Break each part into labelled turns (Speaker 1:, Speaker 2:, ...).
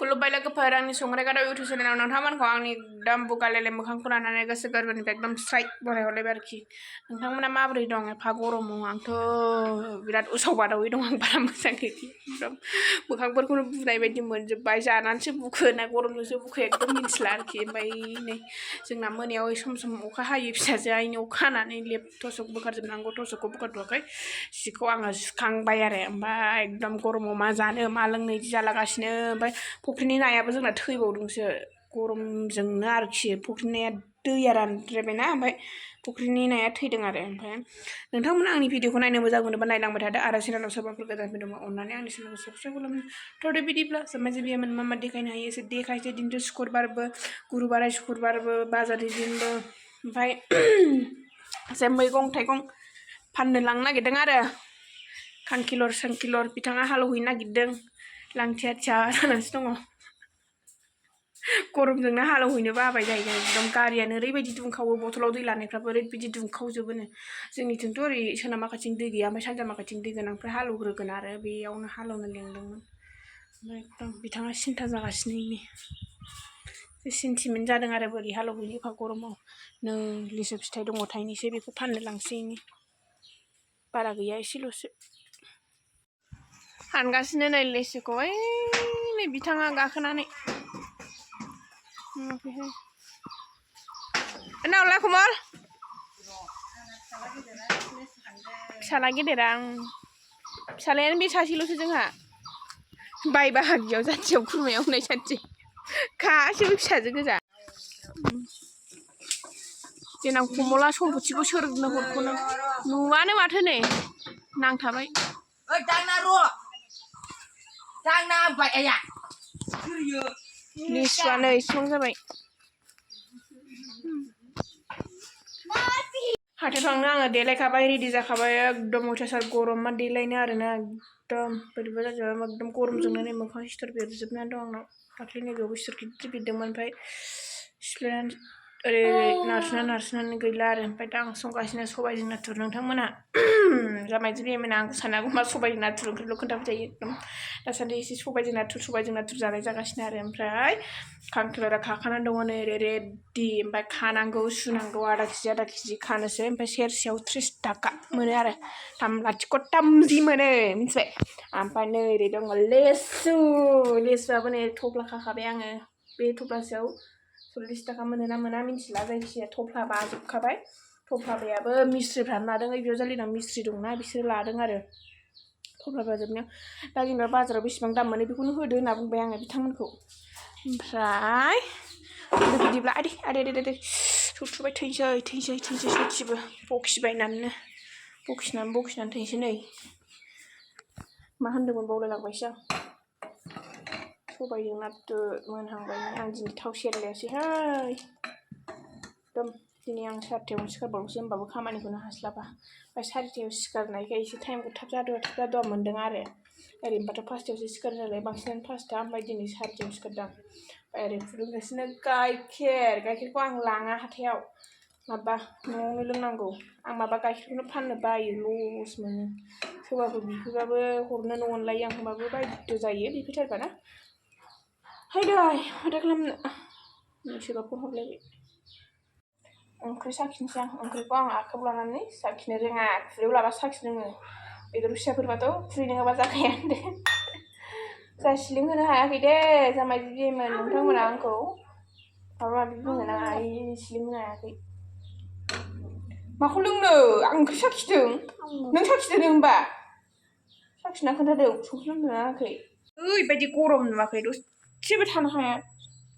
Speaker 1: खुलुमबाय लोगोफोर आंनि संग्राय गादाव इउटुब चेनेलाव नोंथांमोनखौ आंनि एकदम बुगालेले मोखांखौ लानानै गोसो गोरबोनिफ्राय एकदम स्राइ बरायहरलायबाय आरोखि नोंथांमोना माबोरै दं एफा गरमाव आंथ' बिराद उसाव बादावै दं आं बारा मोजाङै एकदम मोखांफोरखौनो बुनाय बायदि मोनजोब्बाय जानानैसो बुखो ना गरमजोंसो बुखो एकदम मिन्थिला आरोखि ओमफ्राय नै जोंना मोनायाव सम सम अखा हायो फिसाजो आइनि अखा हानानै लेप टसक बोखारजोबनांगौ टसकखौ बोखारथ'वाखै सिखौ आङो सुखांबाय आरो ओमफ्राय एकदम गरमाव मा जानो मा लोंनो इदि जालागासिनो ओमफ्राय फुख्रिनि नायाबो जोंना थैबावदोंसो गरमजोंनो आरोखि फुख्रिनि नाया दैया रानद्रायबायना ओमफ्राय फुख्रिनि नाया थैदों आरो ओमफ्राय नोंथांमोना आंनि भिडिअखौ नायनो मोजां मोनोबा नायलांबाय थादो आरो चेनेलाव सोरबाफोर गोदान फैदोंबा अननानै आंनि चेनेलखौ साबस्क्राइब खालामनो थ'दो बिदिब्ला समाय जेबियामोन मा मा देखायनो हायो एसे देखायसै दिनथु शुक्रबारबो गुरुबार शुक्रबारबो बाजारनि दिनबो ओमफ्राय एसे मैगं थाइगं फाननो लांनो नागिरदों आरो खांखिलर सांखिलर बिथाङा हालेवहैनो नागिरदों लांथिया थिया जानानैसो दङ गरमजोंनो हालेवहैनो बाबाय जाहैदों एकदम गारियानो ओरैबायदि दुंखावो बथलाव दै लानायफ्राबो ओरैबायदि दुंखावजोबोनो जोंनिथिंथ' ओरै सोनाब माखाथिं दै गैया ओमफ्राय सानजा माखाथिं दै गोनांफ्रा हालेवग्रोगोन आरो बेयावनो हालेवनो लेंदोंमोन ओमफ्राय एकदम बिथाङा सिन्था जागासिनो सेन्टिमेन्ट जादों आरो बोरै हालेवहैयो एफा गरमाव नै लिसु फिथाइ दङ थाइनैसो बेखौ फाननो लांसै बारा गैया एसेल'सो हानगासिनो नै लेसुखौ नै बिथाङा गाखोनानै नावला कमल फिसाला गेदेरा फिसालायानो बे सासेल'सो जोंहा बाय बाहागियाव जाथियाव खुरमायाव होनाय साथि गासैबो फिसाजो गोजा देनां कमला सम्पथिखौ सोरनो हरख'नो नुवानो माथो नै नांथाबाय लिसुआनो इसेबां जाबाय हाथायाव थांनो आङो देलायखाबाय रेडि जाखाबाय एकदम अयथासार गरम मा देलायनो आरोना एकदम बोरैबा जाजोबबाय एकदम गरमजोंनो नै मोखां सिथर बेरजोबनानै दं आंनाव दाख्लै नैबेयावबो सिथर गिदिर बेरदोंमोन ओमफ्राय सिफ्लेनानै ओरै नारसिननानै गैला आरो ओमफ्राय दा आं संगासिनो सबायजों नाथुर नोंथांमोना जामाय जेबियामोना आंखौ सानागौ मा सबायजों नाथुर ओंख्रिल' खोन्थाबाय थायो एकदम दासान्दि एसे सबायजों नाथुर जानाय जागासिनो आरो ओमफ्राय खांखिलरा खाखानानै दङ नै रेडि ओमफ्राय खानांगौ सुनांगौ आधा केजि खानोसै ओमफ्राय सेरसेयाव 30 थाखा मोनो आरो 3.30 मोनो मिथिबाय ओमफ्राय नै ओरै दङ लेसुआबो नै थफ्ला खाखाबाय आङो बे थफ्लासेयाव 40 थाखा मोनो ना मोना मिथिला जायखिजाया थफ्ला बाजोबखाबाय थफ्लाबायाबो मिस्ट्रिफ्रानो लादों बेयाव जालिनाव मिस्ट्रि दंना बिसोर लादों आरो थफ्ला बाजोबनायाव दा जेनेबा बाजाराव बेसेबां दाम मोनो बेखौनो होदो होनना बुंबाय आङो बिथांमोनखौ ओमफ्राय बिदिब्ला आदै सुथुबाय थैनोसै सयथिबो बखिनानै थैनोसै नै मा होनदोंमोन बावलायलांबायसो आं सबायजों नाथुर मोनहांबाय आं दिनै थाव सेरलायासैहाय एकदम दिनै आं 4थायावनो सिखारबावनोसै होमबाबो खामानिखौनो हास्लाबा ओमफ्राय 4थायाव सिखारनायखाय एसे टाइमखौ थाब जादों मोन्दों आरो ओरैनोबाथ' 5थायावसो सिखारो नालाय बांसिनानो 5था ओमफ्राय दिनै 4थायाव सिखारदां ओमफ्राय ओरै फुदुंगासिनो गाइखेरखौ आं लाङा हाथायाव माबा न'आवनो लोंनांगौ आं माबा गाइखेरखौनो फाननो बायो लस मोनो सोरबाफोर बिफैबाबो हरनोनो अनलायो आं होमबाबो बायद' जायो बिफैथारबाना हायदै माथो खालामनो सोरबा फन हरलायबाय ओंख्रि साखिनोसै आं ओंख्रिखौ आं आखायाव लानानै साखिनो रोङा खुरैयाव लाबा साखिनो रोङो बेदर फिसाफोरबाथ' खुरै नङाबा जाखाया होनदो जा सिलिं होनो हायाखै दे जामाय जेबियामोन नोंथांमोना आंखौ माबा माबि बुंनो नाङा सिलिं होनो हायाखै माखौ लोंनो आं ओंख्रि साखिदों नों साखिदों होनबा साखिना खोन्थादों संख्रि नांदोंना नाङाखै ओरैबायदि गरम नुवाखै दसेबो थानो हाया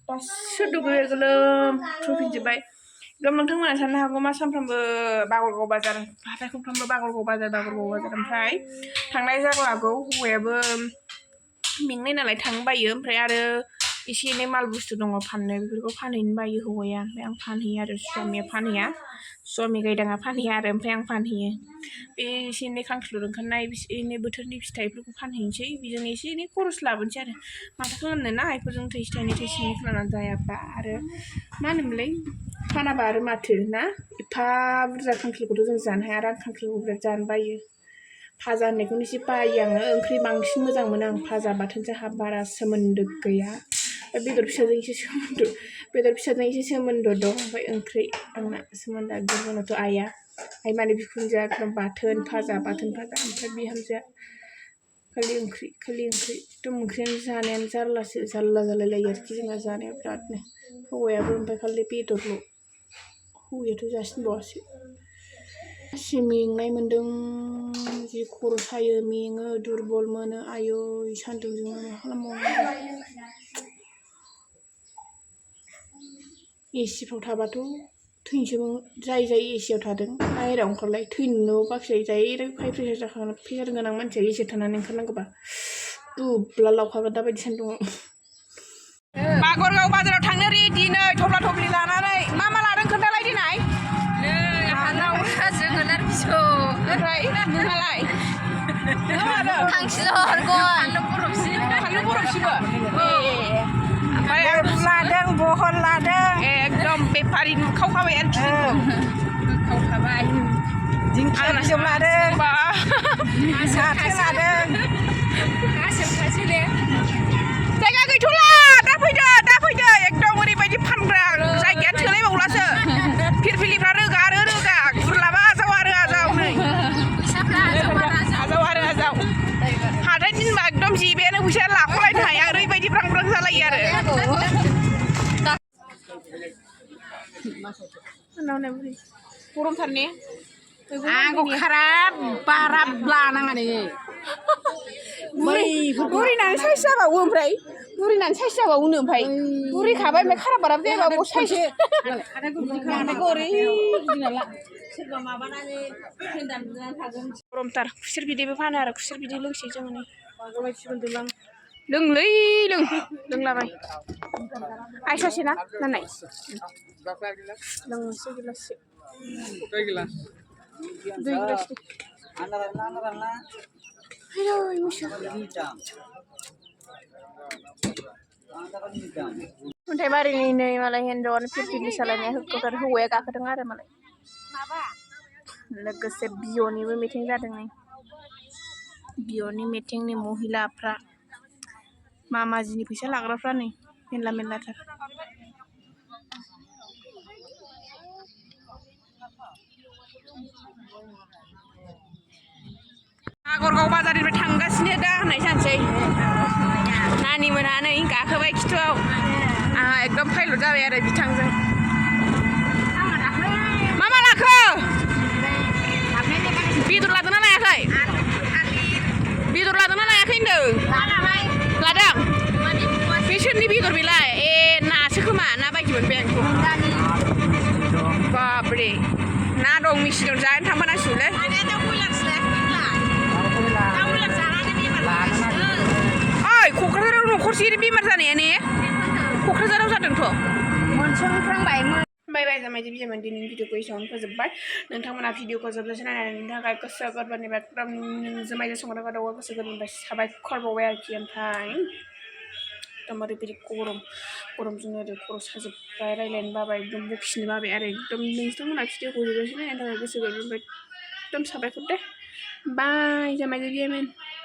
Speaker 1: दासो दुगैबाय गोलोमफ्रुफिनजोब्बाय एकदम नोंथांमोना साननो हागौ मा सानफ्रामबो बागरगाव बाजार हाथाय खनफ्रामबो बागरगाव बाजार ओमफ्राय थांनाय जानो हागौ हौवायाबो मेंनाय नालाय थांनो बायो ओमफ्राय आरो एसे एनै माल बुस्थु दङ फाननो बेफोरखौ फानहैनो बायो हौवाया ओमफ्राय आं फानहैयो आरो स्वामिया फानहैया स्वामि गायदाङा फानहैया आरो ओमफ्राय आं फानहैयो बे एसे एनै खांखिलर ओंखारनाय एसे एनै बोथोरनि फिथाइफोरखौ फानहैनोसै बेजों एसे एनै खरस लाबोनोसै आरो माथो खालामनो ना बेफोरजों थाइसे थाइनै खालामनानै जायाब्ला आरो मा होनोमोनलाय फानाबा आरो माथो ना एफा बुरजा खांखिलरखौथ' जों जानो हाया आरो आं खांखिलरखौ बिराद जानो बायो भाजा होननायखौनो एसे बायो आङो ओंख्रि बांसिन मोजां मोनो आं भाजा बाथोन जोंहा बारा सोमोन्दो गैया बेदर फिसाजों एसे सोमोन्दो बेदर फिसाजों एसे सोमोन्दो दं ओमफ्राय ओंख्रि आंना सोमोन्दोआ दङथ' आइया आइ माने बिखुनजोआ एकदम बाथोन फाजा ओमफ्राय बिहामजोआ खालि ओंख्रि एकदम ओंख्रियानो जानायानो जारलासो जारला जालायलायो आरोखि जोंहा जानाया बिरादनो हौवायाबो ओमफ्राय खालि बेदरल' हौवायाथ' जासिनबावासो एसे मेंनाय मोन्दों जि खर' सायो मेङो दुरबल मोनो आयौ सान्दुंजों मा खालामबावनो एसिफ्राव थाबाथ' थैनोसो जाय एसियाव थादों बाहेरायाव ओंखारलाय थैनोनो बाखिजायो डाइरेक्ट हाइ प्रेसार जाखागोन प्रेसार गोनां मानसिया एसियाव थानानै ओंखारनांगौबा दुब्ला लावखागोन दाबायदि सान्दुङाव बागरगाव बाजाराव थांनो रेडि नै थफ्ला थफ्लि लानानै मा लादों खोन्थालाय दिनै जोगोनार बिजौ ओमफ्राय नोंहालाय खांखिलर गय फानलु बरफसिबो ओमफ्राय आलु लादों बहल लादों एकदम बेफारि नुखावखाबाय आरोखि नुखावखाबाय दिंखिया बिजौ लादों फाथो लादों जायगा गैथ'ला दा फैदो एकदम ओरैबायदि फानग्रा जायगाया थोलायबावलासो फिरफिलिफ्रा रोगा गुरलाबा आजाव नै आजाव हाथाय दिनबा एकदम जिबायानो फैसाया लाख'लायनो हाया ओरैबायदि ब्रां जालायो आरो गरमथार ने आंखौ खाराब बारा लानाङा नोङो बुरिनानै साइस जाबावो ओमफ्राय बुरिखाबाय ओमफ्राय खाराब बाराब जायाबा साइस सोरबा माबानानै गरमथार खुसेर बिदैबो फानो आरो खुसेर बिदै लोंसै जोङो नै लोंलाबाय आइ सासे ना नाय लोंनोसै गिलाससे दुइ गिलास अन्थाइबारिनि नै मालाय हिन्जावानो फिरफिलि सालायनाया होख्रावथार हौवाया गाखोदों आरो मालाय लोगोसे बिअनिबो मिटिं जादों नै बिअनि मिटिंनि महिलाफ्रा मामाजिनि फैसा लाग्राफ्रा नै मेरलाथार बागरगाव बाजारनिफ्राय थांगासिनो दा होननाय जानोसै नानि मोनहा नै गाखोबाय खिथुआव आंहा एकदम पाइलट जाबाय आरो बिथांजों मा लाखो बेदर लादोंना लायाखै होनदों लादों बेसोरनि बेदर बेलाय नासो खोमा ना बायदि मोनबाय आंथ' बाबरे ना दं मेसिनाव जानो थांफानांसिगौलै ओइ क'क्राझाराव न'खरसेनि बेमार जानाया ने क'क्राझाराव जादोंथ' मोनसंफ्रांबाय बाय जामायजो बिजामादै दिनैनि भिडिअखौ एसेयावनो फोजोब्बाय नोंथांमोना भिडिअखौ जोबजासिम नायनायनि थाखाय गोसो गोरबोनिफ्राय एकदम जुमायजों संग्रा गादावा गोसो गोरबोनिफ्राय साबायखर बावबाय आरोखि ओमफ्राय एकदम ओरैबायदि गरमजों ओरै खर' साजोब्बाय रायज्लायनो बाबाय एकदम बखिनो बाबाय आरो एकदम नोंथांमोना भिडिअखौ जोबजासिम नायनायनि थाखाय गोसो गोरबोनिफ्राय एकदम साबायखर दे बाय जामायजो बिजामादै